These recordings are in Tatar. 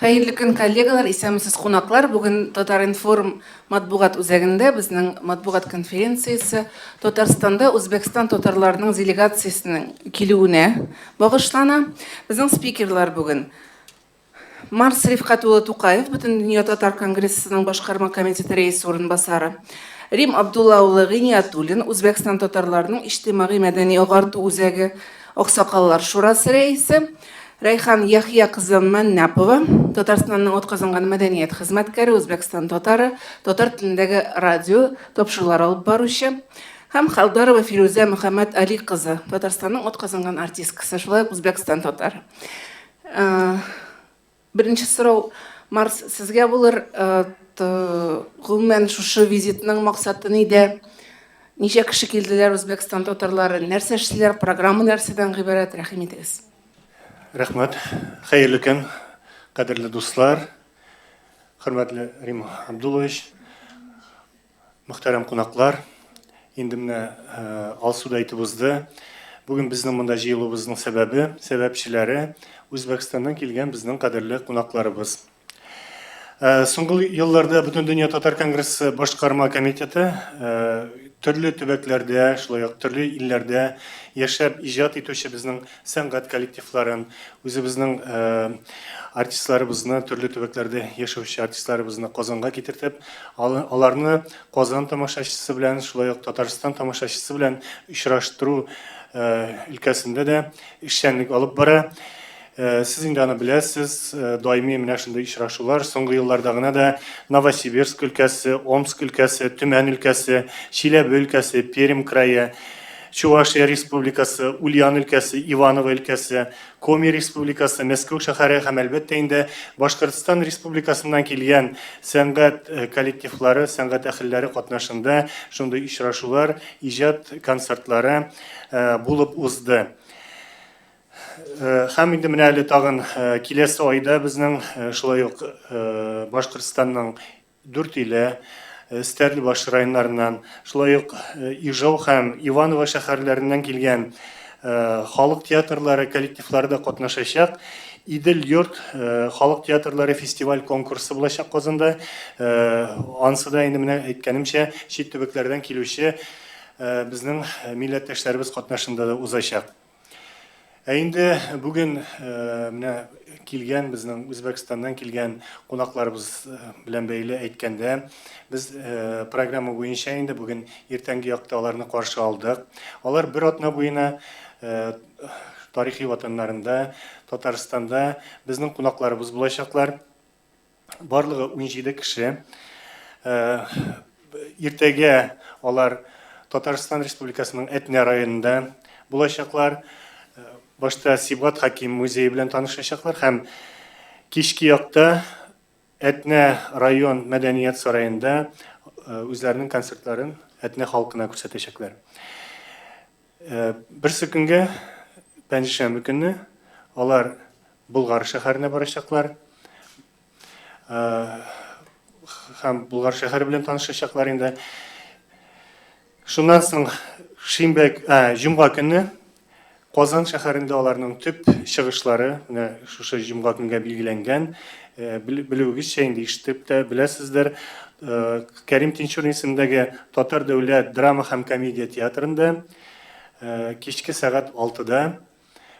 Хәерле көн, коллегалар, исәнмесез, кунаклар. Бүген Татар-информ матбугат үзәгендә безнең матбугат конференциясе Татарстанда Үзбәкстан татарларының делегациясенең килүенә багышлана. Безнең спикерлар бүген Марс Рифкать улы Тукаев, Бөтендөнья татар конгрессының башкарма комитеты рәисе урынбасары, Рим Абдулла улы Гыйниятуллин, Үзбәкстан татарларының иҗтимагый-мәдәни агарту үзәге Аксакаллар шурасы рәисе, Рәйхан Яхъя кызы Мәннәпова, Татарстанның атказанган мәдәният хезмәткәре, Үзбәкстан татары, татар телендәге радио тапшырулар алып баручы, һәм Халдарова Фирүзә Мөхәммәт Али кызы, Татарстанның атказанган артисткасы, шулай ук Үзбәкстан татары. Беренче сорау, Марс, сезгә булыр. Гомумән, шушы визитның максаты нидә? Ничә кеше килделәр Үзбәкстан татарлары? Нәрсә эшлиләр? Программа нәрсәдән гыйбарәт? Рәхим итегез. Рәхмәт. Хәерле көн, кадерле дуслар, хөрмәтле Рим Абдуллович. Мөхтәрәм кунаклар, инде менә Алсу да әйтеп узды. Бүген безнең монда җыелуыбызның сәбәбе, сәбәпчеләре Үзбәкстаннан килгән безнең кадерле кунакларыбыз. Соңгы елларда Бөтендөнья татар конгрессы башкарма комитеты төрле төбәкләрдә, шулай ук төрле илләрдә яшәп иҗат итүче безнең сәнгать коллективларын, үзебезнең артистларыбызны, төрле төбәкләрдә яшәүче артистларыбызны Казанга китертеп, аларны Казан тамашачысы белән, шулай ук Татарстан тамашачысы белән очраштыру өлкәсендә дә эшчәнлек алып бара. Сез инде аны беләсез, даими менә шундый очрашулар соңгы елларда гына да Новосибирск өлкәсе, Омск өлкәсе, Төмән өлкәсе, Чиләбе өлкәсе, Пермь крае, Чувашия Республикасы, Ульян өлкәсе, Иваново өлкәсе, Коми Республикасы, Мәскәү шәһәре һәм, әлбәттә инде, Башкортстан Республикасыннан килгән сәнгать коллективлары, сәнгать әһелләре катнашында шундый очрашулар, иҗат концертлары булып узды. Һәм инде менә әле тагын киләсе айда безнең шулай ук Башкортстанның Дүртөйле, Стәрлебаш районнарыннан, шулай ук Ижау һәм Иваново шәһәрләреннән килгән халык театрлары коллективлары да катнашачак. Идел-йорт халык театрлары фестиваль-конкурсы булачак Казанда. Ансы да инде менә әйткәнемчә, чит төбәкләрдән килүче безнең милләттәшләребез катнашында да узачак. Ә инде бүген менә килгән безнең Үзбәкстаннан килгән кунакларыбыз белән бәйле әйткәндә, без программа буенча инде бүген иртәнге якта аларны каршы алдык. Алар бер атна буена тарихи ватаннарында, Татарстанда безнең кунакларыбыз булачаклар. Барлыгы 17 кеше. Иртәгә алар Татарстан Республикасының Әтнә районында булачаклар. Башта Сибгат Хаким музее белән танышачаклар һәм кичке якта Әтнә район мәдәният сараенда үзләренең концертларын Әтнә халкына күрсәтәчәкләр. Берсе көнгә, пәнҗешәмбе көнне, алар Болгар шәһәренә барачаклар. Һәм Болгар шәһәре белән танышачаклар инде. Шуннан соң шимбә, җомга көнне Казан шәһәрендә аларның төп чыгышлары менә шушы җомга көнгә билгеләнгән. Белүегезчә инде ишетеп тә беләсездер. Кәрим Тинчурин исемендәге Татар дәүләт драма һәм комедия театрында кичке сәгать 6-да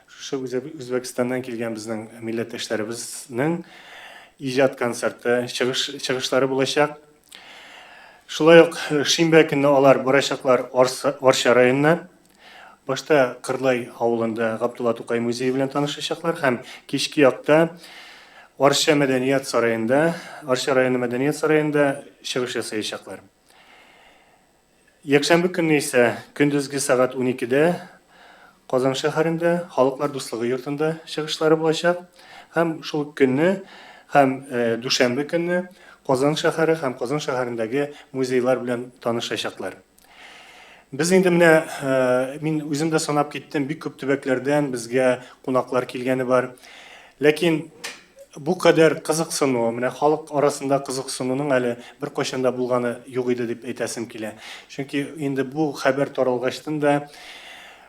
Шушы Үзбәкстаннан килгән безнең милләттәшләребезнең иҗат концерты, чыгыш, чыгышлары булачак. Шулай ук шимбә көнне алар барачаклар Арча районына. Башта Кырлай авылында Габдулла Тукай музее белән танышачаклар һәм кичке якта Арча мәдәният сараенда, Арча районы мәдәният сараенда чыгыш ясаячаклар. Якшәмбе көнне исә көндезге сәгать уникедә Казан шәһәрендә Халыклар дуслыгы йортында чыгышлары булачак һәм шул ук көнне һәм дүшәмбе көнне Казан шәһәре һәм Казан шәһәрендәге музейлар белән танышачаклар. Без инде менә мин үзем дә санап киттем, бик күп төбәкләрдән безгә кунаклар килгәне бар. Ләкин Бу кадәр кызыксыну, менә халык арасында кызыксынуның әле беркайчан да булганы юк иде дип әйтәсем килә. Чөнки инде бу хәбәр таралгачтын да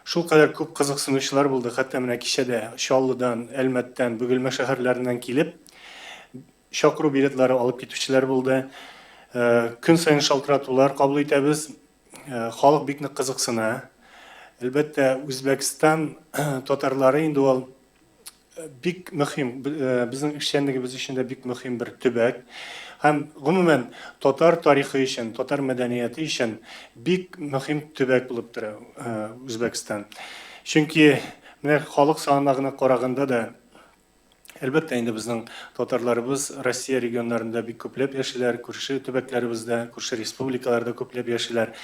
шулкадәр күп кызыксынучылар булды, хәтта менә кичә дә Чаллыдан, Әлмәттән, Бөгелмә шәһәрләреннән килеп, Чакыру билетлары алып китүчеләр булды. Көн саен шалтыратулар кабул итәбез. Халык бик нык кызыксына. Әлбәттә, Үзбәкстан татарлары инде ул бик мөһим, безнең эшчәнлегебез өчен дә бик мөһим бер төбәк. Һәм гомумән татар тарихы өчен, татар мәдәнияте өчен бик мөһим төбәк булып тора Үзбәкстан. Чөнки менә халык санына гына караганда да, әлбәттә инде, безнең татарларыбыз Россия регионнарында бик күпләп яшиләр, күрше төбәкләребездә, күрше республикаларда күпләп яшиләр.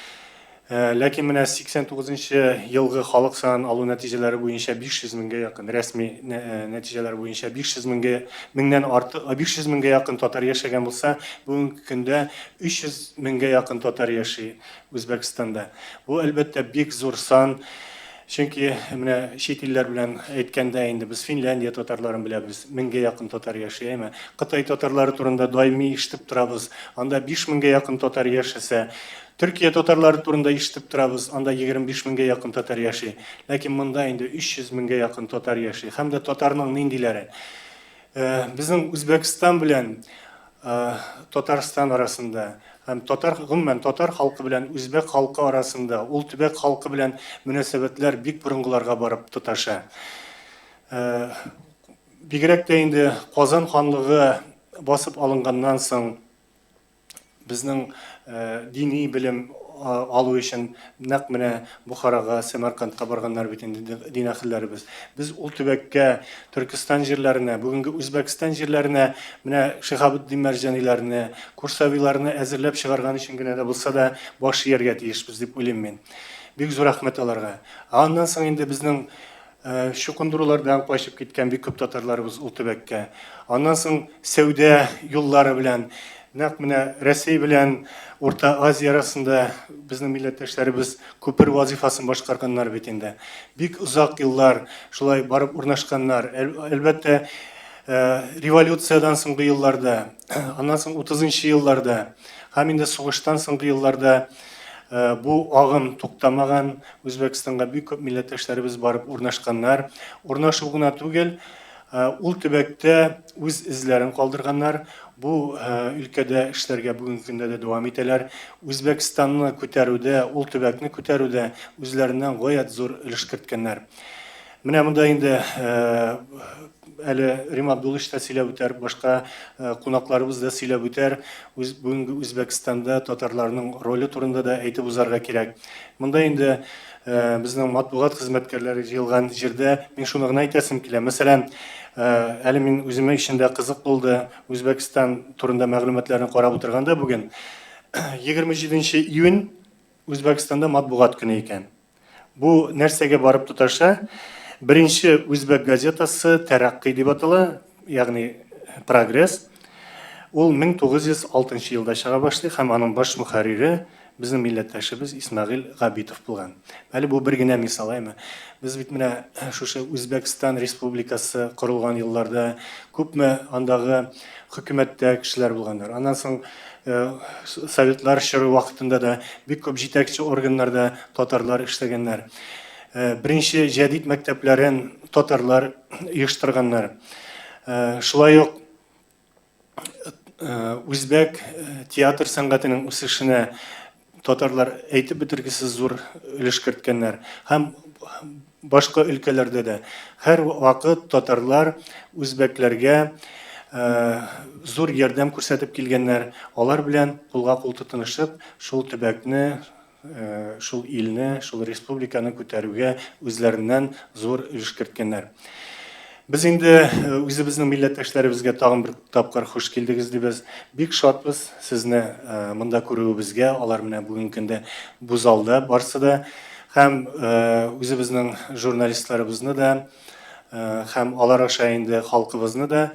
Ләкин менә 89 елгы халык санын алу нәтиҗәләре буенча 500 меңгә якын, рәсми нәтиҗәләр буенча 500 меңгә меңнән артык, 500 меңгә якын татар яшәгән булса, бүгенге көндә 300 меңгә якын татар яши Үзбәкстанда. Бу, әлбәттә, бик зур сан. Чөнки менә чит илләр белән әйткәндә инде без Финляндия татарларын беләбез, меңгә якын татар яши, әйме? Кытай татарлары турында даими ишетеп торабыз, анда 5000гә якын татар яшәсә. Төркия татарлары турында ишетеп торабыз, анда 25 меңгә якын татар яши. Ләкин монда инде 300 меңгә якын татар яши. Һәм дә татарның ниндиләре? Безнең Үзбәкстан белән Татарстан арасында һәм татар, гомумән, татар халкы белән үзбәк халкы арасында, ул төбәк халкы белән мөнәсәбәтләр бик борынгыларга барып тоташа. Бигрәк тә инде Казан ханлыгы басып алынганнан соң безнең дини белем алу өчен нәкъ менә Бохарага, Сәмәркандка барганнар бит инде дин әһелләребез. Без ул төбәккә, Төркестан җирләренә, бүгенге Үзбәкстан җирләренә менә Шиһабетдин Мәрҗаниләрне, Курсавиларны әзерләп чыгарган өчен генә дә булса да баш ияргә тиешбез дип уйлыйм мин. Бик зур рәхмәт аларга. Ә аннан соң инде безнең чукындырулардан качып киткән бик күп татарларыбыз ул төбәккә. Аннан соң сәүдә юллары белән, нәкъ менә Рәсәй белән Урта Азия арасында безнең милләттәшләребез күпер вазифасын башкарганнар бит инде. Бик озак еллар шулай барып урнашканнар. Әлбәттә, революциядән соңгы елларда, аннан соң 30 елларда һәм инде сугыштан соңгы елларда бу агым туктамаган. Үзбәкстанга бик күп милләттәшләребез барып урнашканнар. Урнашу гына түгел, ул төбәктә үз эзләрен калдырганнар. Бу өлкәдә эшләргә бүгенге көндә дә дәвам итәләр. Үзбәкстанны күтәрүдә, ул төбәкне күтәрүдә үзләреннән гаять зур өлеш керткәннәр. Менә монда инде әле Рим Абдуллович та сөйләп үтәр, башка кунакларыбыз да сөйләп үтәр. Үз, бүгенге Үзбәкстанда татарларның роле турында да әйтеп узарга кирәк. Монда инде безнең матбугат хезмәткәрләре җыелган җирдә мин шуны гына әйтәсем килә. Мәсәлән, әле мин үземә өчен дә кызык булды Үзбәкстан турында мәгълүматларны карап утырганда бүген 27 июнь Үзбәкстанда матбугат көне икән. Бу нәрсәгә барып тоташа? Беренче үзбәк газетасы Тәрәккый дип атала, ягъни Прогресс. Ул 1906 елда чыга башлый һәм аның баш мөхәррире безнең милләттәшебез Исмәгыйль Габитов булган. Әле бу бер генә мисал, әйме? Без бит менә шушы Үзбәкстан Республикасы корылган елларда күпме андагы хөкүмәттә кешеләр булганнар. Аннан соң Советлар чоры вакытында да бик күп җитәкче органнарда татарлар эшләгәннәр. Беренче җәдит мәктәпләрен татарлар оештырганнар. Шулай ук үзбәк театр сәнгатенең үсешенә татарлар әйтеп бетергесез зур өлеш керткәннәр. Һәм башка өлкәләрдә дә һәр вакыт татарлар үзбәкләргә зур ярдәм күрсәтеп килгәннәр. Алар белән кулга кул тотынышып, шул төбәкне, шул илне, шул республиканы күтәрүгә үзләреннән зур өлеш керткәннәр. Без инде үзебезнең милләттәшләребезгә тагын бер тапкыр хуш килдегез дибез. Бик шатбыз сезне монда күрүебезгә. Алар менә бүгенге көндә бу залда барсы да. Һәм үзебезнең журналистларыбызны да, һәм алар аша инде халкыбызны да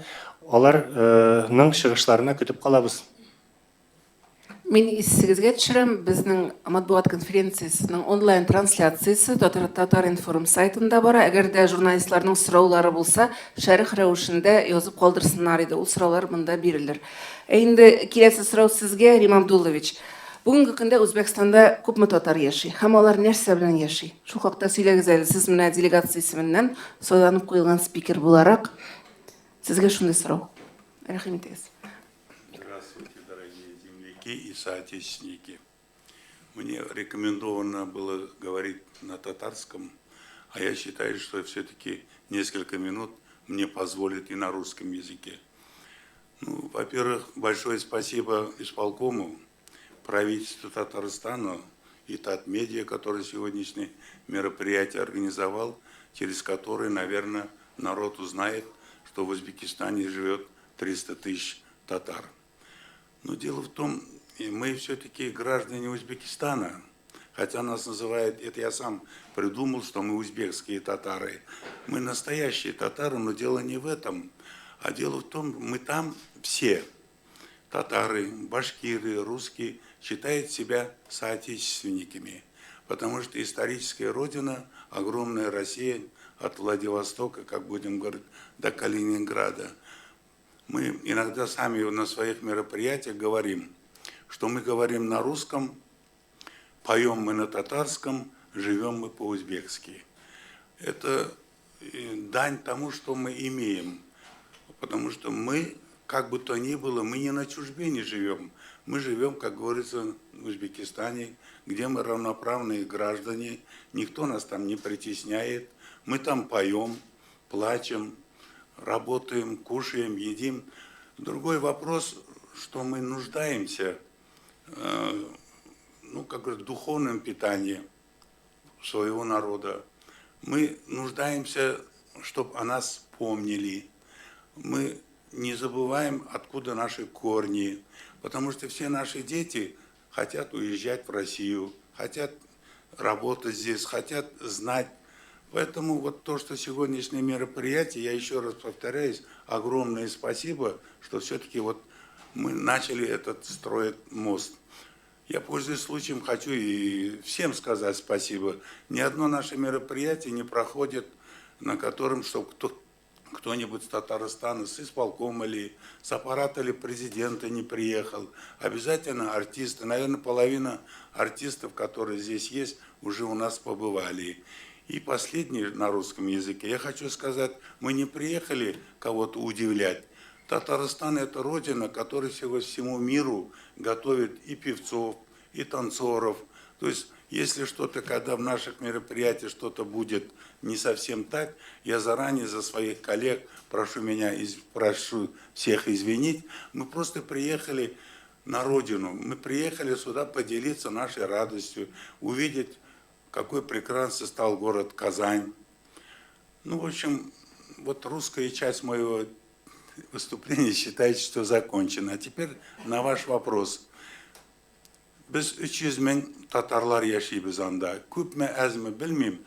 аларның чыгышларына көтеп калабыз. Мин исегезгә төшерәм, безнең матбугат конференциясенең онлайн трансляциясе Татар Татар-информ сайтында бара. Әгәр дә журналистларның сораулары булса, шәрех рәвешендә язып калдырсыннар иде. Ул сораулар монда бирелер. Ә инде киләсе сорау сезгә, Рим Абдуллович. Бүгенге көндә Үзбәкстанда күпме татар яши һәм алар нәрсә белән яши? Шул хакта сөйләгез әле. Сез менә делегация исеменнән сайланып куелган спикер буларак, сезгә шундый сорау. Рәхим итегез. Здравствуйте, дорогие земляки и соотечественники. Мне рекомендовано было говорить на татарском, а я считаю, что все-таки несколько минут мне позволят и на русском языке. Ну, во-первых, большое спасибо исполкому, правительству Татарстана и Татмедиа, который сегодняшнее мероприятие организовал, через которое, наверное, народ узнает, что в Узбекистане живет 300 тысяч татар. Но дело в том, мы все-таки граждане Узбекистана, хотя нас называют, это я сам придумал, что мы узбекские татары. Мы настоящие татары, но дело не в этом. А дело в том, мы там все, татары, башкиры, русские, считают себя соотечественниками, потому что историческая родина, огромная Россия, от Владивостока, как будем говорить, до Калининграда. Мы иногда сами на своих мероприятиях говорим, что мы говорим на русском, поем мы на татарском, живем мы по-узбекски. Это дань тому, что мы имеем, потому что мы, как бы то ни было, мы не на чужбине живем, мы живем, как говорится, в Узбекистане, где мы равноправные граждане, никто нас там не притесняет, мы там поем, плачем, работаем, кушаем, едим. Другой вопрос, что мы нуждаемся, ну, как говорят, в духовном питании своего народа. Мы нуждаемся, чтобы о нас помнили. Мы не забываем, откуда наши корни, потому что все наши дети хотят уезжать в Россию, хотят работать здесь, хотят знать. Поэтому вот то, что сегодняшнее мероприятие, я еще раз повторяюсь, огромное спасибо, что все-таки вот мы начали этот строить мост. Я, пользуясь случаем, хочу и всем сказать спасибо. Ни одно наше мероприятие не проходит, на котором, чтобы кто-нибудь с Татарстана, с исполкома или с аппарата или президента не приехал. Обязательно артисты, наверное, половина артистов, которые здесь есть, уже у нас побывали. И последний на русском языке. Я хочу сказать, мы не приехали кого-то удивлять. Татарстан – это родина, которая всего всему миру готовит и певцов, и танцоров. То есть, если что-то, когда в наших мероприятиях что-то будет не совсем так, я заранее за своих коллег прошу всех извинить. Мы просто приехали на родину, мы приехали сюда поделиться нашей радостью, увидеть, какой прекрасный стал город Казань. Ну, в общем, вот русская часть моего выступления считает, что закончена. А теперь на ваш вопрос. Без 300 мең татарлар яшибез анда. Күпме, әзме, белмим.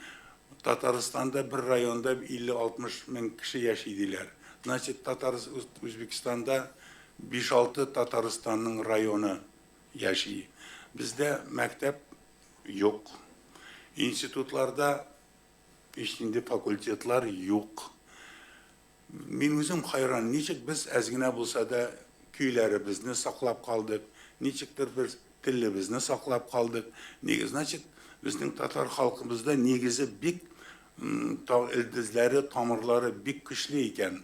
Татарстанда бер районда 50-60 мең кеше яши диләр. Значит, Үзбәкстанда 5-6 Татарстанның районы яши. Бездә мәктәп юк. Институтларда һичнинди факультетлар юк. Мин үзем хайран, ничек без әз генә булса да көйләребезне саклап калдык, ничектер без телебезне саклап калдык. Нигә, значит, безнең татар халкыбызда нигезе бик илдезләре, тамырлары бик көчле икән.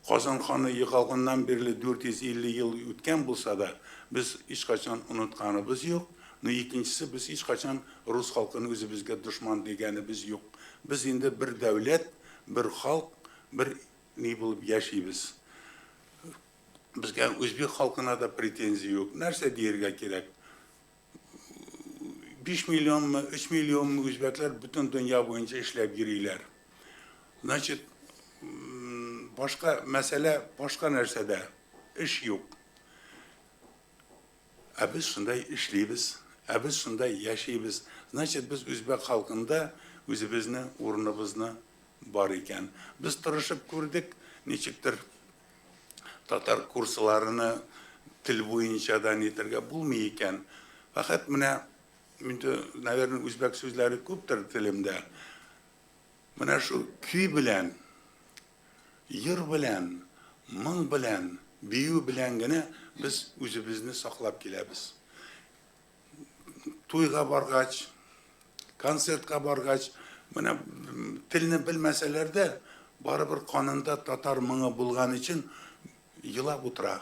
Казан ханы егылганнан бирле 450 ел үткән булса да, без һичкайчан онытканыбыз юк. Но икенчесе, без һичкайчан рус халкын үзебезгә дошман дигәнебез юк. Без инде бер дәүләт, бер халык, бер ни булып яшибез. Безгә үзбәк халкына да претензия юк. Нәрсә дияргә кирәк? 5 миллионмы, 3 миллионмы үзбәкләр бөтен дөнья буенча эшләп йөриләр. Значит, башка мәсьәлә башка нәрсәдә. Эш юк. Ә без шундай эшлибез, ә без шундай яшибез. Значит, без үзбәк халкында үзебезне урыныбызны бар икән. Без тырышып күрдек, ничектер татар курсларына тел буенча да нитәргә булмый икән. Фәкать менә инде, наверное, үзбәк сүзләре күптер телемдә. Менә шул көй белән, йыр белән, моң белән, бию белән генә без үзебезне саклап киләбез. Туйга баргач, концертка баргач, менә телне белмәсәләр дә, барыбер канында татар моңы булган өчен Елап утыра.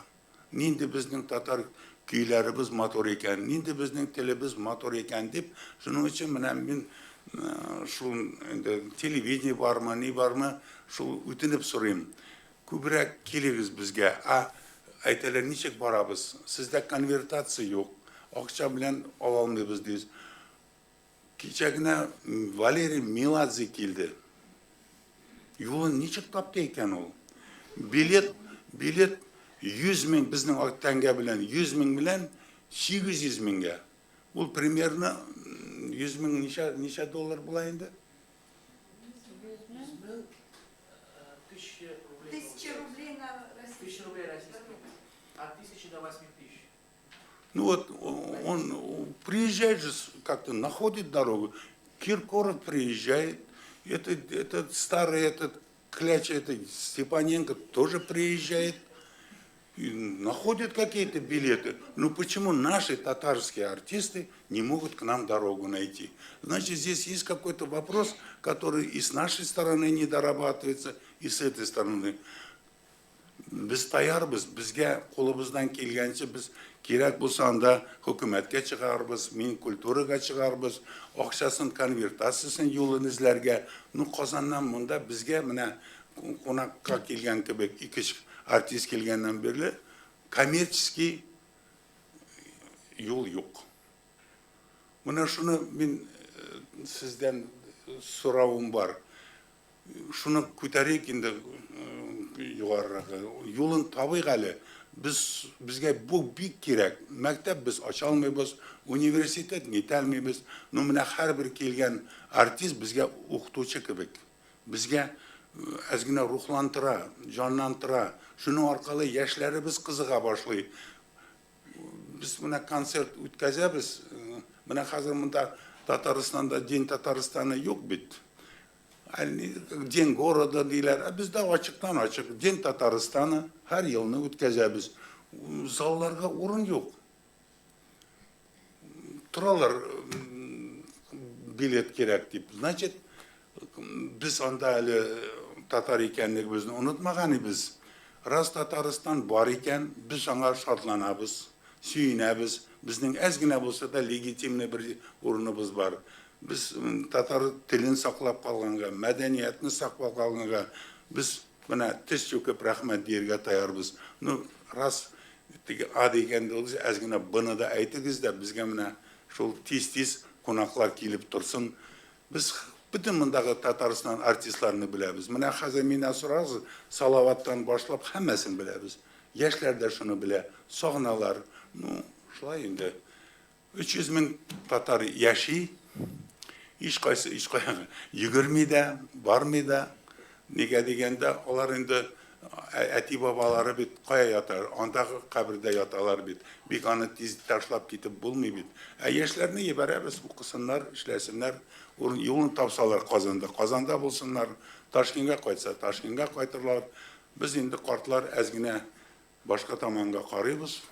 Нинди безнең татар көйләребез матур икән, нинди безнең телебез матур икән дип, шуның өчен менә мин шул инде телевидение бармы, ни бармы, шул үтенеп сорыйм. Күбрәк килегез безгә. А әйтәләр, ничек барабыз? Сездә конвертация юк, акча белән ала алмыйбыз дибез. Кичә генә Валерий Меладзе килде. Юлын ничек тапты икән ул? Билет, билет 100 мең безнең тәңгә белән 100 мең белән 800 меңгә. Ул примерно 100 мең ничә, ничә доллар була инде? 100 мең, 1000 рублей. 1000 рублей на Россию. 1000 рублей российских. От 1000 до 8000. Ну вот он приезжает же, как-то находит дорогу. Киркоров приезжает, этот старый, этот кляча, этот Степаненко тоже приезжает. И находят какие-то билеты. Ну почему наши татарские артисты не могут к нам дорогу найти? Значит, здесь есть какой-то вопрос, который и с нашей стороны не дорабатывается, и с этой стороны. Без таярбыз, безгә кулыбыздан килгәнчә без кирәк булса анда хөкүмәткә чыгарбыз, Минкультурага чыгарбыз, акчасын конвертациясын юлын эзләргә. Ну Казаннан монда безгә менә кунакка килгән кебек ике артист килгәннән бирле коммерческий юл юк. Менә шуны мин сездән соравым бар. Шуны күтәрик инде югарырак. Юлын табыйк әле. Без безгә бу бик кирәк. Мәктәп без ача алмыйбыз, университет нитә алмыйбыз. Но менә һәрбер килгән артист безгә укытучы кебек. Безгә әз генә рухлантыра, җанлантыра. Шуның аркылы яшьләребез кызыга башлый. Без менә концерт үткәзәбез. Менә хәзер монда Татарстанда День Татарстана юк бит. День города диләр. Ә бездә ачыктан ачык День Татарстана һәр елны үткәзәбез. Залларга урын юк. Торалар билет кирәк дип. Значит, без анда әле татар икәнлегебезне онытмаган идек. Раз Татарстан бар икән, без аңа шатланабыз, сөенәбез. Безнең әз генә булса да легитимный бер урыныбыз бар. Без татар телен саклап калганга, мәдәниятне саклап калганга без менә тез чүкеп рәхмәт дияргә таярбыз. Ну, раз теге А дигәндә ул әз генә Б-ны да әйтегез дә, безгә менә шул тиз-тиз кунаклар килеп торсын. Без бөтен мондагы Татарстан артистларны беләбез. Менә хәзер миннән сорарсыз, Салаваттан башлап һәммәсен беләбез. Яшьләр дә шуны белә, сагыналар. Ну, шулай инде. 300 мең татар яши, һич кайсы һич кая йөгерми дә, бармый да. Нигә дигәндә, алар инде әти бабалары бит кая ятар, андагы кабердә яталар бит. Бик аны тиз ташлап китеп булмый бит. Ә яшьләрне җибәрәбез, укысыннар, эшләсеннәр, урын юлын тапсалар Казанда, Казанда булсыннар, Ташкентка кайтса, Ташкентка кайтырлар. Без инде картлар әз генә башка таманга карыйбыз.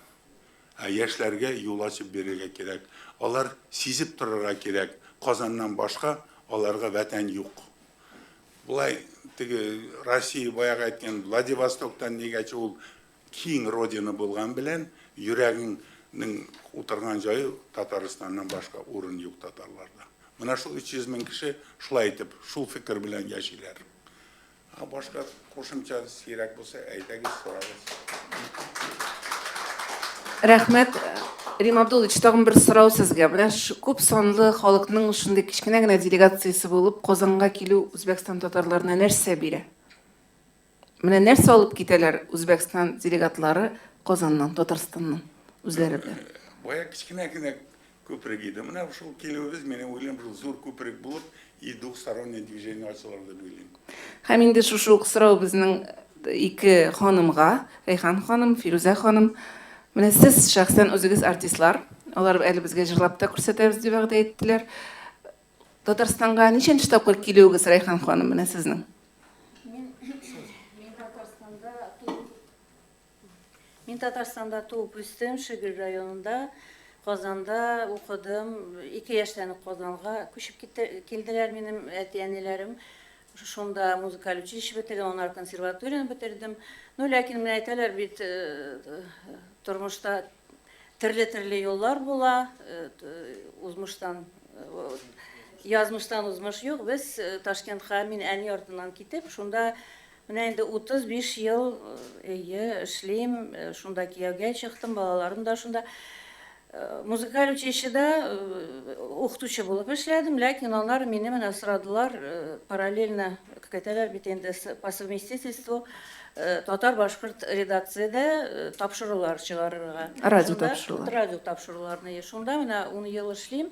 Ә яшьләргә юл ачып бирергә кирәк. Алар сизеп торырга кирәк. Казаннан башка аларга ватан юк. Булай теге Россия баягы әйткән Владивостоктан нигәче ул киң родина булган белән йөрәгеңнең утырган җае Татарстаннан башка урын юк татарларда. Менә шул 300 мең кеше шулай итеп, шул фикер белән яшиләр. А башка кушымча кирәк булса, әйтәгез, сорагыз. Рәхмәт. Рим Абдуллович, тагын бер сорау сезгә. Менә күп санлы халыкның шундый кечкенә генә делегациясе булып Казанга килү Үзбәкстан татарларына нәрсә бирә? Менә нәрсә алып китәләр Үзбәкстан делегатлары Казаннан, Татарстаннан үзләре белән? Бая кечкенә генә күпрек иде. Менә шул килүебез, мин уйлыйм, шул зур күпрек булып, и двухстороннее движение ачылыр дип уйлыйм. Һәм инде шушы ук сорау безнең ике ханымга, Рәйхан ханым, Фирүзә ханым. Менә сез шәхсән үзегез артистлар, алар әле безгә җырлап та күрсәтәбез дип вәгъдә иттеләр. Татарстанга ничәнче тапкыр килүегез, Рәйхан ханым, менә сезнең? Мин Татарстанда туып Мин Татарстанда туып үстем, Шөгер районында, Казанда укыдым. 2 яшьтән үк Казанга күчеп китте, килделәр минем әти-әниләрем. Шунда музыкаль училище бетердем, аннары консерваторияне бетердем. Ну, ләкин менә әйтәләр бит, тормышта төрле-төрле юллар була, узмыштан язмыштан узмыш юк. Без Ташкентка мин әни артыннан китеп, шунда менә инде 35 ел әйе эшлим, шунда кияүгә чыктым, балаларым да шунда. Музыкаль училищеда укытучы булып эшләдем, ләкин алар мине менә сорадылар, параллельно, как әйтәләр бит инде, по совместительству татар-башкорт редакциядә тапшырулар чыгарырга. Радио тапшырулар. Радио тапшыруларны. Шунда менә 10 ел эшлим.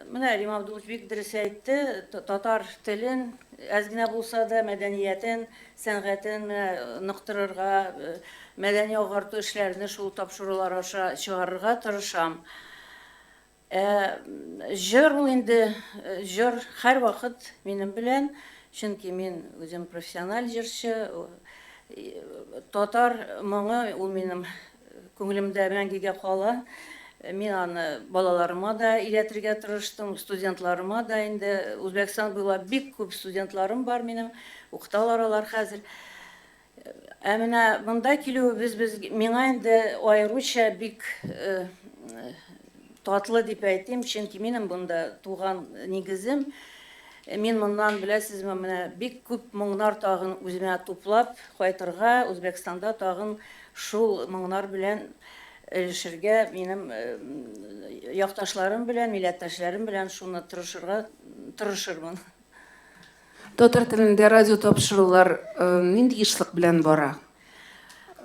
Менә Рим Абдулович бик дөрес әйтте, татар телен әз генә булса да мәдәниятен, сәнгатен менә ныктырырга, мәдәни агарту эшләрне шул тапшырулар аша чыгарырга тырышам. Ә җыр ул инде, җыр һәрвакыт минем белән, чөнки мин үзем профессиональ җырчы, татар моңы ул минем күңелемдә мәңгегә кала. Мин аны балаларыма да өйрәтергә тырыштым, студентларыма да инде. Үзбәкстан буйлап бик күп студентларым бар минем, укыталар алар хәзер. Ә менә монда килүебез без миңа инде аеруча бик татлы дип әйтим, чөнки минем монда туган нигезем. Мин моннан, беләсезме, менә бик күп моңнар тагын үземә туплап кайтырга, Үзбәкстанда тагын шул моңнар белән өлешергә минем якташларым белән, милләттәшләрем белән шуны тырышырга тырышырмын. Татар телендә радио тапшырулар нинди ешлык белән бара?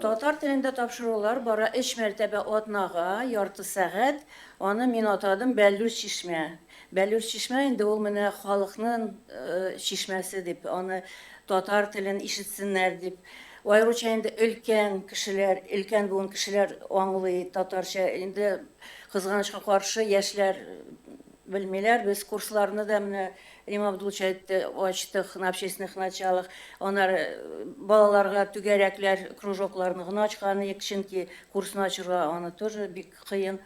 Татар телендә тапшырулар бара өч мәртәбә атнага, ярты сәгать. Аны мин атадым Бәллүр чишмә. Бәллүр чишмә инде ул менә халыкның чишмәсе дип, аны татар телен ишетсеннәр дип. Аеруча инде өлкән кешеләр, өлкән буын кешеләр аңлый татарча. Инде кызганычка каршы яшьләр белмиләр. Без курсларны да менә Рим Абдулович әйтте, ачтык на общественных началах. Аннары балаларга түгәрәкләр, кружокларны гына ачкан идек, чөнки курсны ачырга аны тоже бик кыен.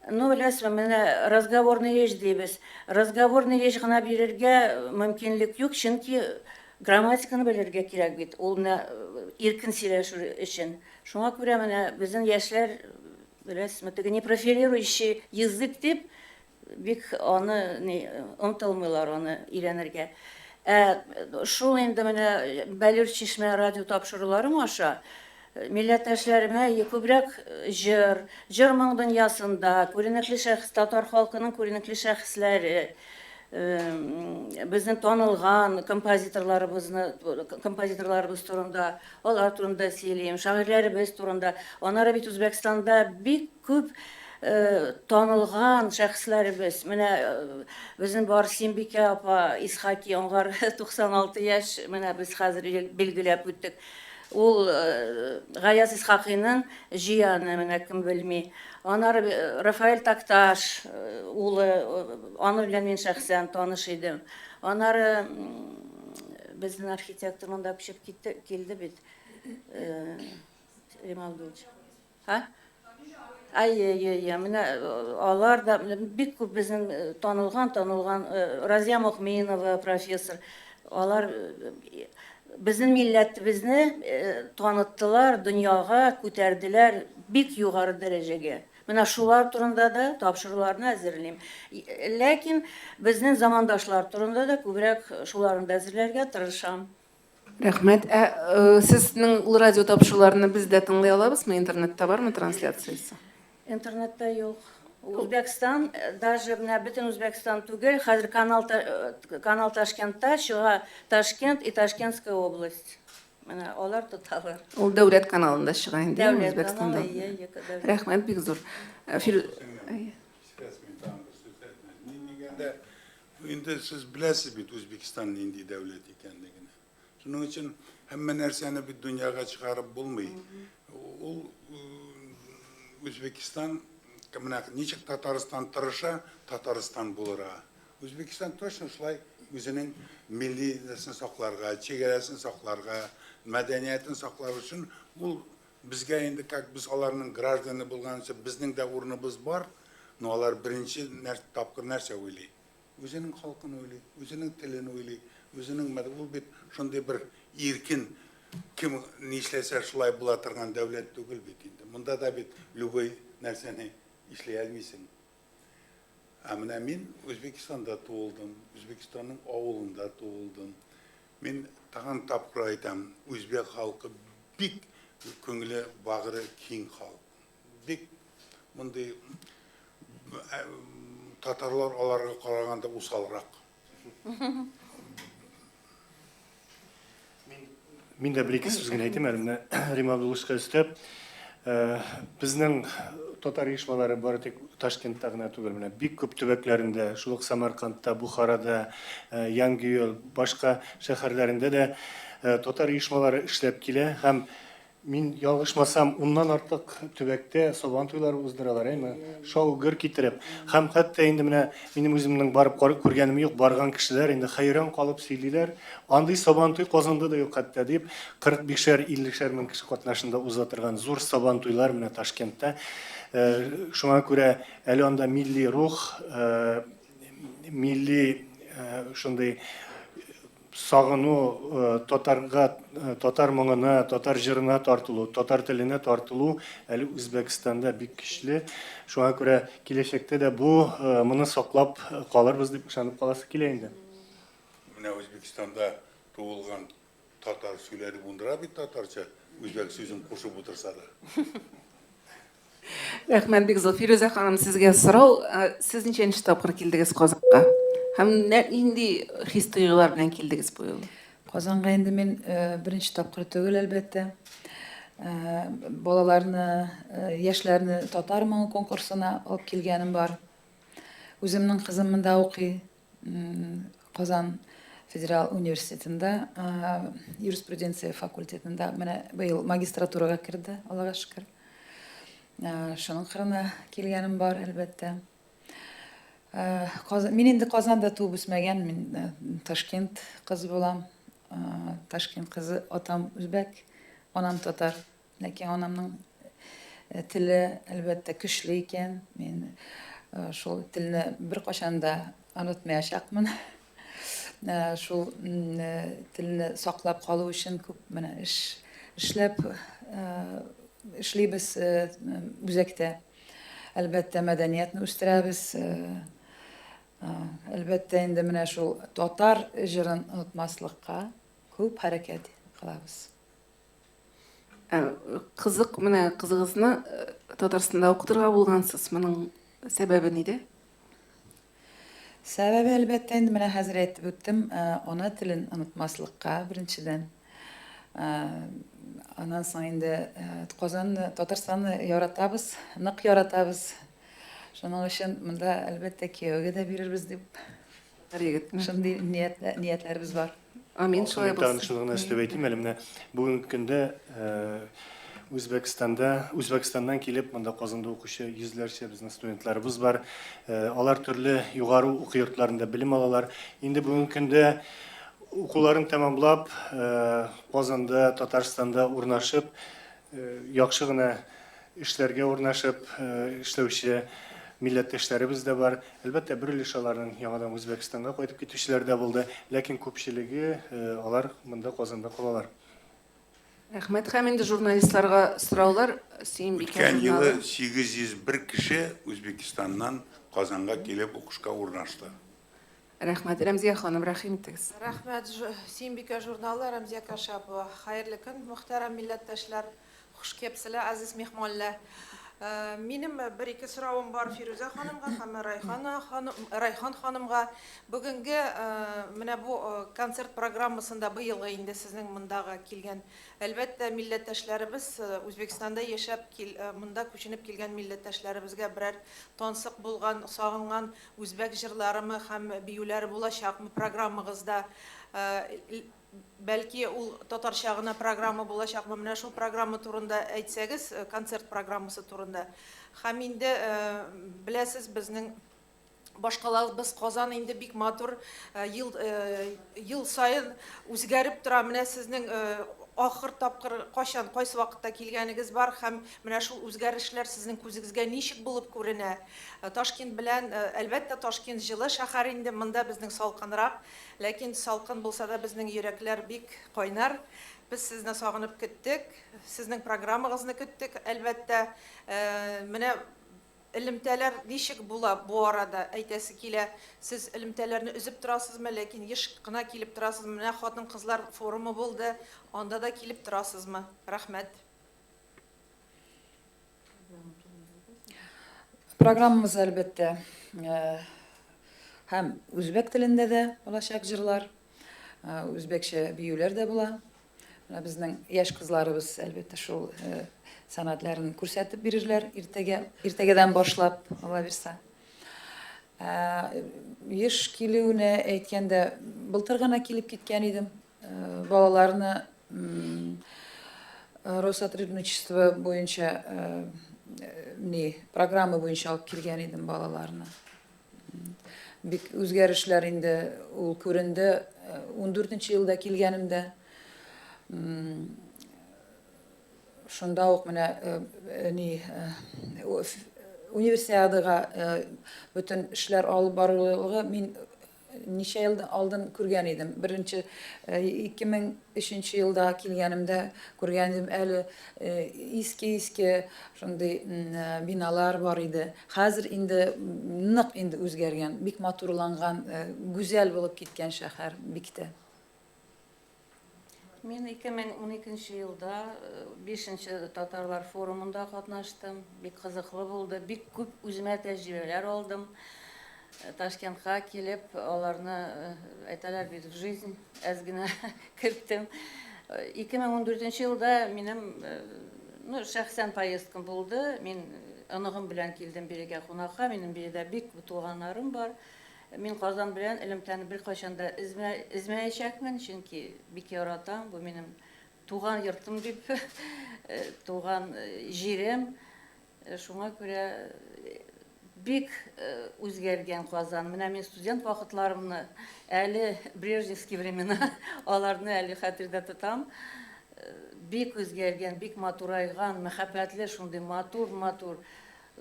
Ну, беләсезме, менә разговорный речь дибез. Разговорный речь гына бирергә мөмкинлек юк, чөнки грамматиканы белергә кирәк бит, ул менә иркен сөйләшү өчен. Шуңа күрә менә безнең яшьләр, беләсезме, теге не профилирующий язык дип, бик аны ни омтылмыйлар аны өйрәнергә. Ә шул инде менә Бәллүр чишмә радио тапшыруларым аша милләттәшләремә күбрәк җыр, җыр-моң дөньясында күренекле шәхес, татар халкының күренекле шәхесләре, безнең танылган композиторларыбызны, композиторларыбыз турында, алар турында сөйлим, шагыйрьләребез турында. Аннары бит Үзбәкстанда бик күп танылган шәхесләребез. Менә безнең бар Симбикә апа Исхаки, аңар 96 яшь, менә без хәзер билгеләп үттек. Ул Гаяз Исхакыйның җияне, менә кем белми. Аннары Рафаэль Такташ улы, аны белән мин шәхсән таныш идем. Аннары безнең архитектор монда күчеп китте, килде бит. Рим Абдулович. Ха? Ай, ай, ай, менә алар да бик күп безнең танылган, танылган Разия Мөхминова профессор. Алар безнең милләтебезне таныттылар, дөньяга күтәрделәр бик югары дәрәҗәгә. Менә шулар турында да тапшыруларны әзерлим. Ләкин безнең замандашлар турында да күбрәк шуларны да әзерләргә тырышам. Рәхмәт. Ә сезнең ул радио тапшыруларны без дә тыңлый алабызмы? Интернетта бармы трансляциясе? Интернетта юк. Үзбәкстан, даже менә бөтен Үзбәкстан түгел, хәзер канал, канал Ташкентта чыга Ташкент и Ташкентская область. Менә алар тоталар. Ул дәүләт каналында чыга инде, Үзбәкстанда. Рәхмәт бик зур. Инде сез беләсез бит Үзбәкстан нинди дәүләт икәнлеген. Шуның өчен һәммә нәрсәне бит дөньяга чыгарып булмый. Ул Үзбәкстан менә ничек Татарстан тырыша, Татарстан булырга. Үзбәкстан точно шулай үзенең милли нәрсәсен сакларга, чигарәсен сакларга, мәдәниятен саклар өчен ул безгә инде как без аларның гражданы булган өчен безнең дә урыныбыз бар, но алар беренче тапкыр нәрсә уйлый? Үзенең халкын уйлый, үзенең телен уйлый. Үзенең ул бит шундый бер иркен, кем нишләсә шулай була торган дәүләт түгел бит инде. Монда да бит любой нәрсәне эшли алмыйсың. Ә менә мин Үзбәкстанда туылдым, Үзбәкстанның авылында туылдым. Мин тагын тапкыр әйтәм, үзбәк халкы бик күңеле, багыры киң халык. Бик мондый татарлар аларга караганда усалрак. Мин дә бер-ике сүз генә әйтим әле менә Рима Абдулловичка өстәп. Безнең татар оешмалары бары тик Ташкентта гына түгел, менә бик күп төбәкләрендә, шул ук Самаркандта, Бухарада, Янгиюл, башка шәһәрләрендә дә татар оешмалары эшләп килә һәм Мин ялгышмасам, уннан артык төбәктә Сабан туйлары уздыралар, әйме? Шау-гөр китереп. Һәм хәтта инде менә минем үземнең барып күргәнем юк, барган кешеләр инде хәйран калып сөйлиләр. Андый Сабан туй Казанда да юк хәтта дип, 45-шәр, 50-шәр мең кеше катнашында уза торган зур Сабан туйлар менә Ташкентта. Шуңа күрә әле анда милли рух, милли шундый Сагыну, татарга, татар моңына, татар җырына тартылу, татар теленә тартылу әле Үзбәкстанда бик көчле. Шуңа күрә киләчәктә дә бу моны саклап калырбыз дип ышанып каласы килә инде. Менә Үзбәкстанда туылган татар сөйләде бундыра бит татарча, үзбәк сүзен кушып утырса да. Рәхмәт бик зур. Фирүзә ханым, сезгә сорау. Сез ничәнче тапкыр килдегез Казанга? Һәм нинди хис-тойгылар белән килдегез бу юлы? Казанга инде мин беренче тапкыр түгел, әлбәттә. Балаларны, яшьләрне татар моңы конкурсына алып килгәнем бар. Үземнең кызым монда укый. Казан федераль университетында юриспруденция факультетында менә быел магистратурага керде, Аллага шөкер. Шуның кырына килгәнем бар, әлбәттә. Мин инде Казанда туып үсмәгән, мин Ташкент кызы булам. Ташкент кызы, атам үзбәк, анам татар. Ләкин анамның теле, әлбәттә, көчле икән. Мин шул телне беркайчан да онытмаячакмын. Шул телне саклап калу өчен күп менә эш эшләп эшлибез үзәктә. Әлбәттә, мәдәниятне үстерәбез. Әлбәттә, инде менә шул татар җырын онытмаслыкка күп хәрәкәт кылабыз. Ә, кызык, менә кызыгызны Татарстанда укытырга булгансыз. Моның сәбәбе нидә? Сәбәбе, әлбәттә, инде менә хәзер әйтеп үттем, ана телен онытмаслыкка, беренчедән. Аннан соң инде Казанны, Татарстанны яратабыз, нык яратабыз. Шуның өчен монда, әлбәттә, кияүгә дә бирербез дип. Татар егетме? Шундый ниятләребез бар. Амин, шулай Мин тагын булсын. шуны гына өстәп әйтим әле, менә бүгенге көндә Үзбәкстанда, Үзбәкстаннан килеп монда Казанда укучы йөзләрчә безнең студентларыбыз бар. Алар төрле югары уку йортларында белем алалар. Инде бүгенге көндә укуларын тәмамлап, Казанда, Татарстанда урнашып, яхшы гына эшләргә урнашып эшләүче милләттәшләребез дә бар. Әлбәттә, бер өлеше аларның яңадан Үзбәкстанга кайтып китүчеләр дә булды, ләкин күпчелеге алар монда Казанда калалар. Рәхмәт. Һәм инде журналистларга сораулар. Сөембикә Үткән елы журналы. 801 кеше Үзбәкстаннан Казанга килеп укышка урнашты. Рәхмәт. Рәмзия ханым, рәхим итегез. Рәхмәт. Сөембикә журналы, Рәмзия Кашапова. Хәерле көн, мөхтәрәм милләттәшләр. Хуш кепсиләр, азиз мехмонлар. Минем бер-ике соравым бар Фирүзә ханымга һәм Райхана ханым, Райхан ханымга. Бүгенге менә бу концерт программасында быелгы инде сезнең мондагы килгән, әлбәттә, милләттәшләребез, Үзбәкстанда яшәп кил, монда күченеп килгән милләттәшләребезгә берәр тансык булган, сагынган үзбәк җырларымы һәм биюләре булачакмы программагызда? Бәлки ул татарча гына программа булачакмы? Менә шул программа турында әйтсәгез, концерт программасы турында. Һәм инде беләсез, безнең башкалабыз Казан инде бик матур, ел ел саен үзгәреп тора. Менә сезнең Ахыр тапкыр кайчан, кайсы вакытта килгәнегез бар һәм менә шул үзгәрешләр сезнең күзегезгә ничек булып күренә? Ташкент белән, әлбәттә, Ташкент җылы шәһәр инде, монда безнең салкынрак, ләкин салкын булса да безнең йөрәкләр бик кайнар. Без сезне сагынып көттек, сезнең программагызны көттек, әлбәттә. Менә Элемтәләр ничек була бу арада, әйтәсе килә. Сез элемтәләрне өзеп торасызмы, ләкин еш кына килеп торасызмы? Менә хатын-кызлар форумы булды, анда да килеп торасызмы? Рәхмәт. Программабыз, әлбәттә, һәм үзбәк телендә дә булачак җырлар, үзбәкчә биюләр дә була. Менә безнең яшь кызларыбыз, әлбәттә, шул э, сәнгатьләрен күрсәтеп бирерләр иртәгә, иртәгәдән башлап, Алла бирсә. Ә, еш килүенә әйткәндә, былтыр гына килеп киткән идем. Э, балаларны Россотрудничество буенча э, ни, программа буенча алып килгән идем балаларны. Бик үзгәрешләр инде ул күренде. 14 елда килгәнемдә шунда ук менә ни универсиадага бөтен эшләр алып барылуы мин Ничә ел алдын күргән идем. Беренче 2003 елда килгәнемдә күргән идем. Әле иске-иске шундый биналар бар иде. Хәзер инде нык инде үзгәргән, бик матурланган, гүзәл булып киткән шәһәр бик тә. Мин 2012 елда бишенче татарлар форумында катнаштым. Бик кызыклы булды. Бик күп үземә тәҗрибәләр алдым. Ташкентка килеп, аларны әйтәләр бит, в жизнь әз генә керттем. 2014 елда минем ну, шәхсән поездкам булды. Мин оныгым белән килдем бирегә кунакка. Минем биредә бик күп туганнарым бар. Мин Казан белән элемтәне беркайчан да өзмәячәкмен, чөнки бик яратам, бу минем туган йортым дип, туган җирем. Шуңа күрә бик үзгәргән Казан. Менә мин студент вакытларымны, әле брежневский времена, аларны әле хәтердә тотам. Бик үзгәргән, бик матурайган, мәхәббәтле шундый матур-матур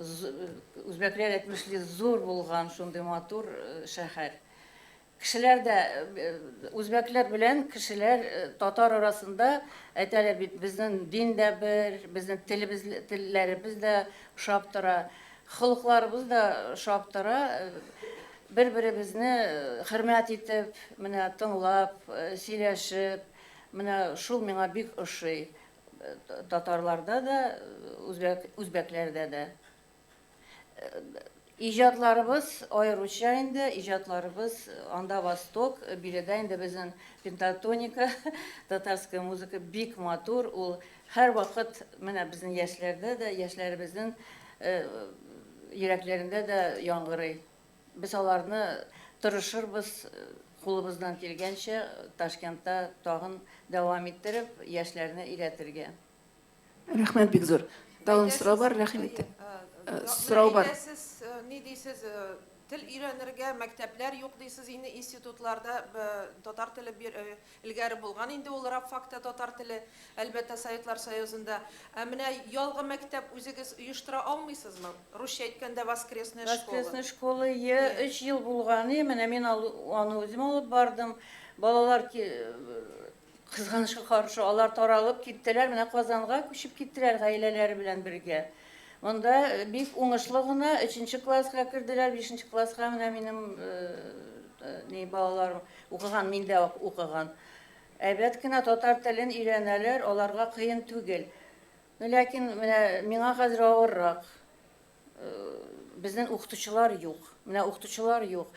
Үзбәкләр әйтмешли, зур булган шундый матур шәһәр. Кешеләр дә, үзбәкләр белән кешеләр татар арасында әйтәләр бит, безнең дин дә бер, безнең телебез, телләребез дә ошап тора, холыкларыбыз да ошап тора. Бер-беребезне хөрмәт итеп, менә тыңлап, сөйләшеп, менә шул миңа бик ошый. Татарларда да, үзбәк, үзбәкләрдә дә. Иҗатларыбыз аеруча инде, иҗатларыбыз анда Восток, биредә инде безнең пентатоника, татарская музыка бик матур, ул һәрвакыт менә безнең яшьләрдә дә, яшьләребезнең йөрәкләрендә дә яңгырый. Без аларны тырышырбыз, кулыбыздан килгәнчә, Ташкентта тагын дәвам иттереп, яшьләрне өйрәтергә. Рәхмәт бик зур. Тагын сорау бар, рәхим итеп. Сорау бар. Әйтәсез, ни дисез, тел өйрәнергә мәктәпләр юк дисез, инде институтларда татар теле Элгәре булган инде ул рабфакта татар теле, әлбәттә, Советлар Союзында. Ә менә ялгы мәктәп үзегез оештыра алмыйсызмы? Русча әйткәндә, воскресная школа. Воскресная школа, е, өч ел булган, е, менә мин аны үзем алып бардым. Балалар, кызганычка каршы, алар таралып киттеләр, менә Казанга күчеп киттеләр гаиләләре белән бергә. Монда бик уңышлы гына өченче класска керделәр, бишенче класска менә минем ни балаларым Укыган, мин дә укыган. Әйбәт кенә татар телен өйрәнәләр, аларга кыен түгел. Ну, ләкин менә миңа хәзер авыррак. Безнең укытучылар юк. Менә укытучылар юк.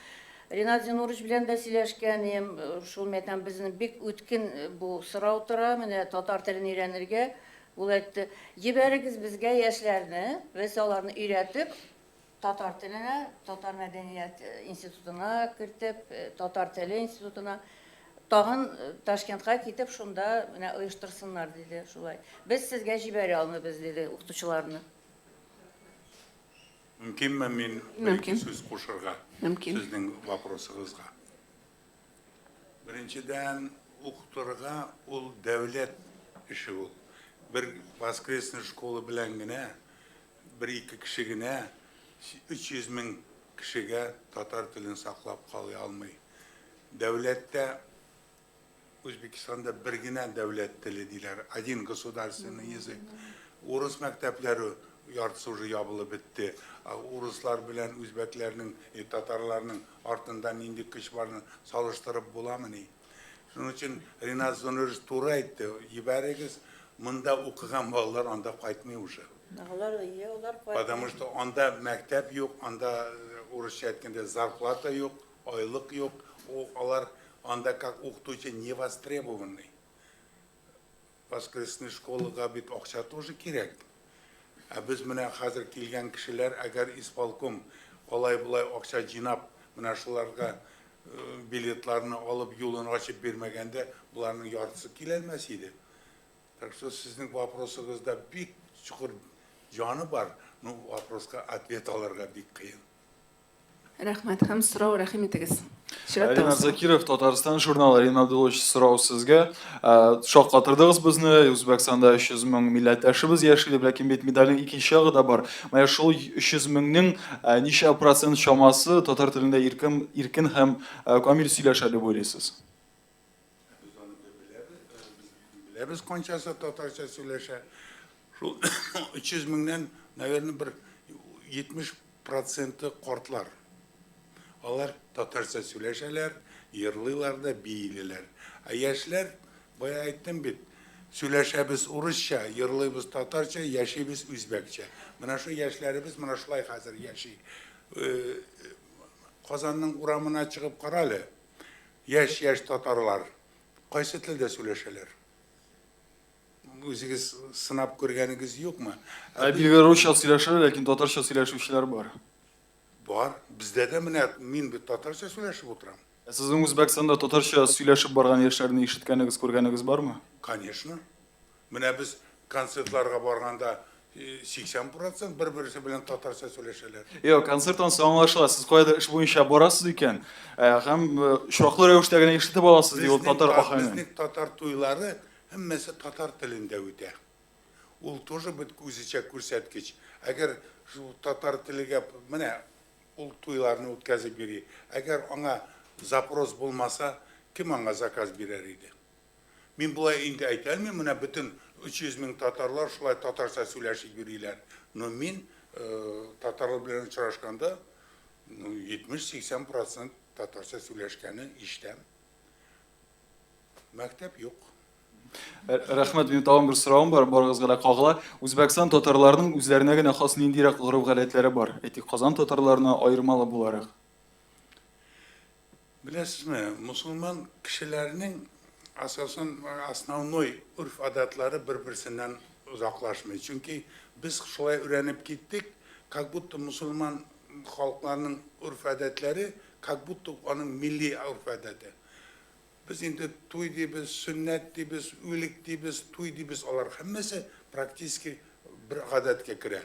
Ринат Зинурович белән дә сөйләшкән идем. Шул мен әйтәм, безнең бик үткен бу сорау тора, менә татар телен өйрәнергә. Ул әйтте, җибәрегез безгә яшьләрне, без аларны өйрәтеп, Татар теленә, татар мәдәният институтына кертеп, татар теле институтына, тагын Ташкентка китеп, шунда менә оештырсыннар, диде шулай. Без сезгә җибәрә алмыйбыз, диде укытучыларны. Мөмкинме мин бер-ике сүз кушырга? Мөмкин. Сезнең вопросыгызга. Беренчедән, укытырга ул дәүләт. эше ул. Бер воскресный школа белән генә, бер-ике кеше генә 300 мең кешегә татар телен саклап кала алмый. Дәүләттә Үзбәкстанда бер генә дәүләт теле диләр, один государственный язык. Урыс мәктәпләре яртысы уже ябылып бетте. Урыслар белән үзбәкләрнең, татарларның артында нинди көч барны салыштырып буламыни? Шуның өчен Ринат Зонурович туры әйтте, җибәрегез, монда укыган балалар анда кайтмый уже. Алар, иә, алар кайтмый. Потому что анда мәктәп юк, анда урысча әйткәндә зарплата юк, айлык юк, алар анда как укытучы не востребованный. Воскресный школага бит акча тоже кирәк. Ә без менә хәзер килгән кешеләр, әгәр исполком алай-болай акча җыйнап, менә шуларга билетларны алып юлын ачып бирмәгәндә, боларның яртысы киләлмәс иде. Так что сезнең вопросыгызда бик чокыр җаны бар, но вопроска ответ алырга бик кыен. Рәхмәт. Һәм сорау, рәхим итегез. Чираттагы Ринат Закиров, Татарстан журналы. Ринат Абдуллович, сорау сезгә. Шаккатырдыгыз безне, Үзбәкстанда 300 мең милләттәшебез яши дип, ләкин бит медальнең икенче ягы да бар. Менә шул 300 меңнең ничә процент чамасы татар телендә иркен, иркен һәм камил сөйләшә дип уйлыйсыз? Без аны беләбез, без беләбез канчасы татарча сөйләшә. Шул 300 меңнән, наверное, бер 70 проценты картлар. Алар татарча сөйләшәләр, йырлыйлар да, биилеләр. Ә яшьләр, бая әйттем бит, сөйләшәбез урысча, йырлыйбыз татарча, яшибез үзбәкчә. Менә шул яшьләребез менә шулай хәзер яши. Казанның урамына чыгып кара әле. Яшь-яшь татарлар кайсы телдә сөйләшәләр? Үзегез сынап күргәнегез юкмы? Ә билгеле русча сөйләшәләр, ләкин татарча сөйләшүчеләр бар. Бар. Бездә дә менә мин бит татарча сөйләшеп утырам. Ә сезнең Үзбәкстанда татарча сөйләшеп барган яшьләрне ишеткәнегез, күргәнегез бармы? Конечно. Менә без концертларга барганда 80 процент бер-берсе белән татарча сөйләшәләр. Юк, концерт ансы аңлашыла. Сез каядыр эш буенча барасыз икән, һәм очраклы рәвештә генә ишетеп аласыз, ди ул татар аһәңен. Безнең татар туйлары һәммәсе татар телендә үтә. Ул тоже бит үзенчә күрсәткеч. Әгәр шул татар телегә менә ул туйларны үткәзеп йөри. Әгәр аңа запрос булмаса, кем аңа заказ бирер иде? Мин болай инде әйтә алмыйм, менә бөтен 300 мең татарлар шулай татарча сөйләшеп йөриләр. Но мин татарлар белән очрашканда, ну, 70-80 процент татарча сөйләшкәнен ишетәм. Мәктәп юк. Рәхмәт, минем тагын бер соравым бар, барыгызга да кагыла. Үзбәкстан татарларының үзләренә генә хас ниндирәк гореф-гадәтләре бар? Әйтик, Казан татарларына аермалы буларак. Беләсезме, мусульман кешеләренең асасын основной үрф-адатлары бер-берсеннән озаклашмый. Чөнки без шулай өйрәнеп киттек, как будто мусульман халыкларының үрф-гадәтләре, как будто аның милли үрф-гадәте. Без инде туй дибез, сөннәт дибез, үлек дибез, туй дибез, алар һәммәсе практически бер гадәткә керә.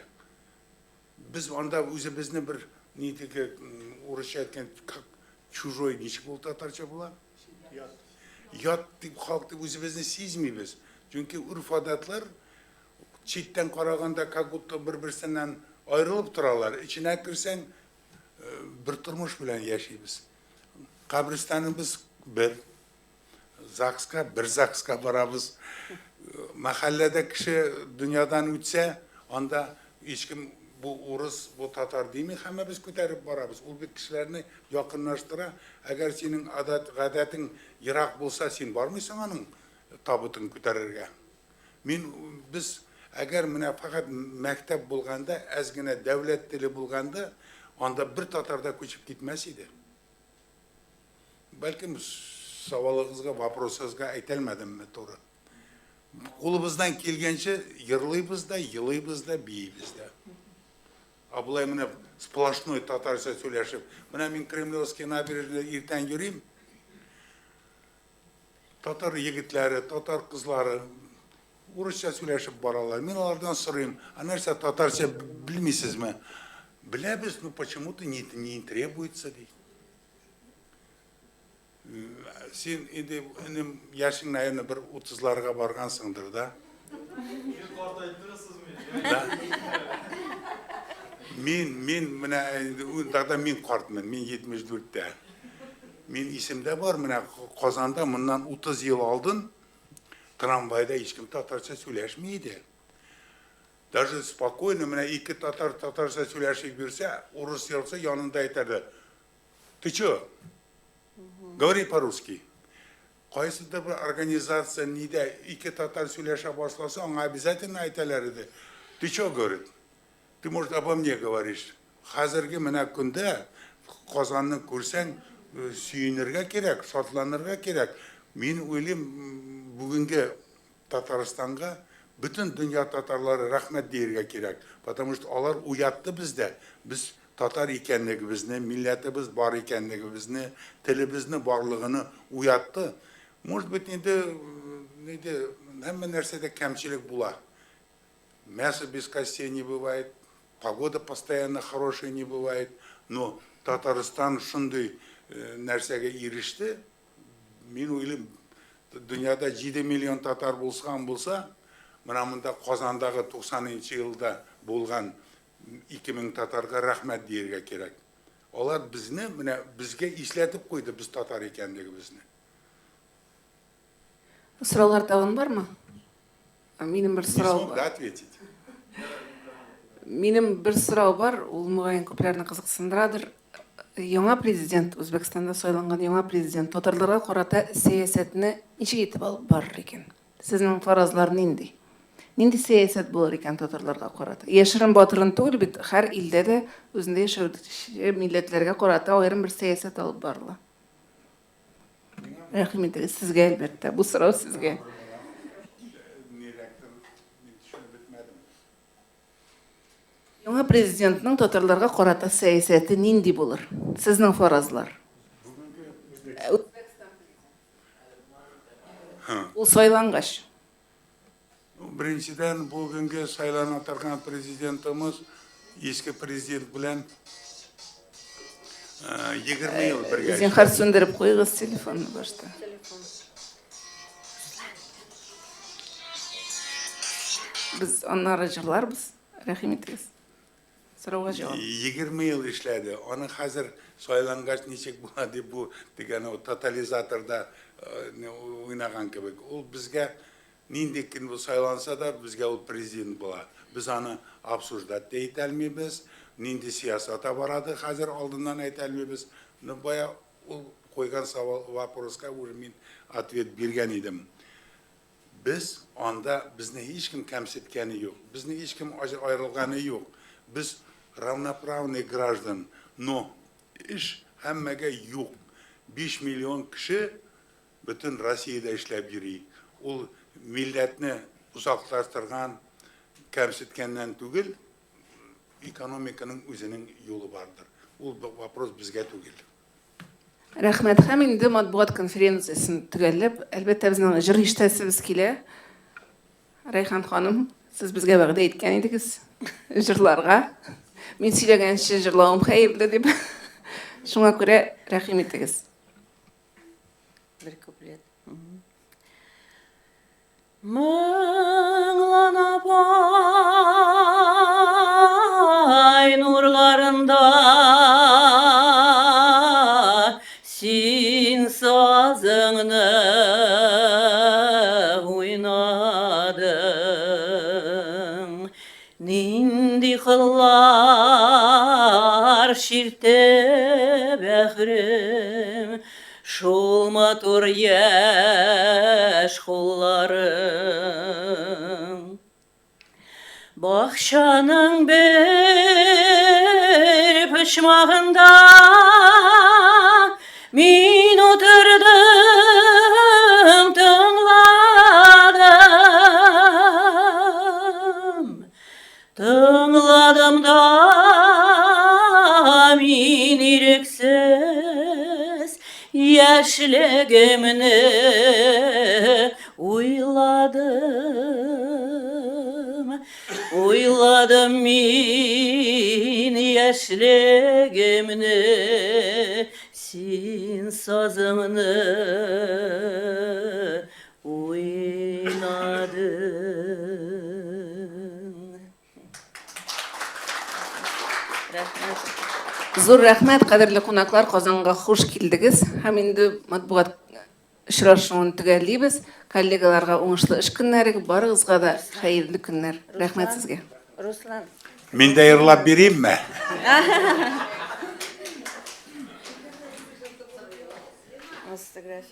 Без анда үзебезне бер ни теге урысча әйткән как чужой ничек ул татарча була? Ят. Ят дип халык дип үзебезне сизмибез. Чөнки үрф-гадәтләр читтән караганда как будто бер-берсеннән аерылып торалар. Эченә керсәң, бер тормыш белән яшибез. Каберстаныбыз бер. ЗАГСка, бер ЗАГСка барабыз. Мәхәлләдә кеше дөньядан үтсә, анда һичкем бу урыс, бу татар дими, һәммәбез күтәреп барабыз. Ул бит кешеләрне якынлаштыра. Әгәр синең адат, гадәтең ерак булса, син бармыйсың аның табутын күтәрергә. Мин без әгәр менә фәкать мәктәп булганда, әз генә дәүләт теле булганда, анда бер татар да күчеп китмәс иде. Бәлкем савалыгызга, вопросыгызга әйтәлмәдемме туры. Кулыбыздан килгәнчә йырлыйбыз да, елыйбыз да, биибез дә. Ә болай менә сплошной татарча сөйләшеп, менә мин Кремлевский набережныйда иртән йөрим. Татар егетләре, татар кызлары урысча сөйләшеп баралар. Мин алардан сорыйм, а нәрсә татарча белмисезме? Беләбез, но почему-то не требуется, ди. Син инде, энем, яшең, наверное, бер утызларга баргансыңдыр, да? Да. Мин, мин менә инде тогда мин картмын, мин 74-тә. Мин исемдә бар, менә Казанда моннан 30 ел алдын трамвайда һичкем татарча сөйләшми иде. Даже спокойно менә ике татар татарча сөйләшеп йөрсә, урыс йөрсә янында әйтәде. Ты чё? Говори по-русски. Кайсыдыр бер организация нидә ике татар сөйләшә башласа, аңа обязательно әйтәләр иде. Ты чё, говорит? Ты, может, обо мне говоришь? Хәзерге менә көндә Казанны күрсәң, сөенергә кирәк, шатланырга кирәк. Мин уйлыйм, бүгенге Татарстанга бөтен дөнья татарлары рәхмәт диергә кирәк, потому что алар уятты бездә, без татар икәнлегебезне, милләтебез бар икәнлегебезне, телебезне барлыгыны уятты. Может быть, инде инде һәммә нәрсәдә кәмчелек була. Мясо без костей не бывает, погода постоянно хорошая не бывает, но Татарстан шундый нәрсәгә иреште, Мин уйлыйм, дөньяда 7 миллион татар булсган булса, менә монда Казандагы 90 нчы елда булган 2000 татарга рәхмәт диергә кирәк. Алар безне, менә безгә исләтеп куйды без татар икәнлегебезне. Сораулар тагын бармы? Минем бер сорау бар. Да, ответить. Минем бер сорау бар, ул мөгаен күпләрне кызыксындырадыр. Яңа президент, Үзбәкстанда сайланган яңа президент татарларга карата сәясәтне ничек итеп алып барыр икән? Сезнең фаразлар нинди? Нинди сәясәт булыр икән татарларга карата? Яшерен батырын түгел бит, һәр илдә дә үзендә яшәүче милләтләргә карата аерым бер сәясәт алып барыла. Рәхим итегез, сезгә әлбәттә, бу сорау сезгә. Яңа президентның татарларга карата сәясәте нинди булыр? Сезнең фаразлар. Ул сайлангач. Беренчедән, бүгенге сайлана торган президентыбыз иске президент белән 20 ел бергә. Зинхар сүндереп куегыз телефонны башта. Без аннары җырларбыз. Рәхим итегез. Сорауга җавап. 20 ел эшләде. Аны хәзер сайлангач ничек була дип бу дигән тотализаторда уйнаган кебек. Ул безгә нинди кем сайланса да, безгә ул президент була. Без аны обсуждать та итә алмыйбыз. Нинди сәясәт барады хәзер алдыннан әйтә алмыйбыз. Но бая ул куйган савал вопроска уже мин ответ биргән идем. Без анда безне һичкем кәмсеткәне юк, безне һичкем аерылганы юк. Без равноправный граждан, но эш һәммәгә юк. 5 миллион кеше бөтен Россиядә эшләп йөри. Ул милләтне узаклаштырган, кәмсеткәннән түгел, экономиканың үзенең юлы бардыр. Ул вопрос безгә түгел. Рәхмәт. Һәм инде матбугат конференциясен төгәлләп, әлбәттә, безнең җыр ишетәсебез килә. Рәйхан ханым, сез безгә вәгъдә иткән идегез җырларга. Мин сөйләгәнче җырлавым хәерле дип. Шуңа күрә рәхим итегез. Бер куплет. Моңлана ай нурларында син сазыңны уйнадың. Нинди кыллар чиртте бәгърем, Шул матур яшь кулларың. Бакчаның бер почмагында мин утырдым, тыңладым. Тыңладым да мин ирексез яшьлегемне уйладым. Уйладым мин яшьлегемне син. Син сазыңны уйнадың. Рәхмәт. Зур рәхмәт, кадерле кунаклар, Казанга хуш килдегез. Һәм инде матбугат очрашуын төгәллибез. Коллегаларга уңышлы эш көннәре, барыгызга да хәерле көннәр. Рәхмәт сезгә. Руслан. Мин дә йырлап биримме?